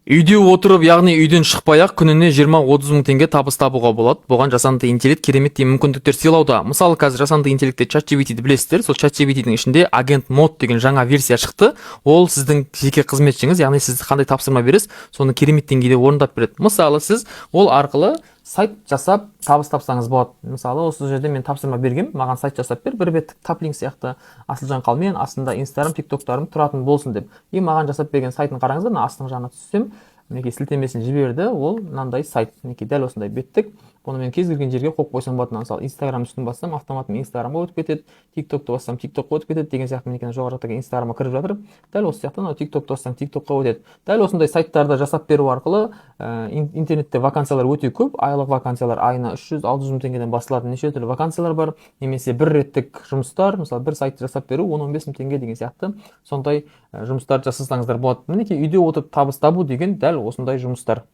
Үйде отырып, яғни үйден шықпай ақ күніне 20-30 мың теңге табыс табуға болады. Бұған жасанды интеллект кереметтей мүмкіндіктер сыйлауда. Мысалы, қазір жасанды интеллектте ChatGPT-ді білесіздер. Сол ChatGPT-дің ішінде агент мод деген жаңа версия шықты. Ол сіздің жеке қызметшіңіз, яғни сіз қандай тапсырма бересіз, соны керемет деңгейде орындап береді. Мысалы, сіз ол арқылы сайт жасап табыс тапсаңыз болады. Мысалы, осы жерде мен тапсырма бергем: маған сайт жасап бер, бір беттік таплинк сияқты, Асылжан Қалмен, астында Инстаграм, Тиктоктарым тұратын болсын деп. И маған жасап берген сайтын қараңыздар. Мына астыңғы жағына түссем, мінекей, сілтемесін жіберді. Ол мынандай сайт, мінекей, дәл осындай беттік. Бұны мен кез келген жерге қойып қойсам болады. Мысалы, Инстаграм үстін бассам, автоматом Инстаграмға өтіп кетеді, Тиктокты бассам, Тиктокқа өтіп кетеді деген сияқты. Мінекей, жоғары жақтағы Инстаграмға кіріп жатыр. Дәл осы сияқты мынау Тиктокты бассаң, Тиктокқа өтеді. Дәл осындай сайттарды жасап беру арқылы интернетте вакансиялар өте көп. Айлық вакансиялар, айына 300-600 мың теңгеден басталатын неше түрлі вакансиялар бар немесе бір реттік жұмыстар, мысалы, бір сайтты жасап беру 10-15 мың теңге деген сияқты. Сондай жұмыстарды жасасаңыздар болады. Мінекей, үйде отырып табыс табу деген дәл осындай жұмыстар.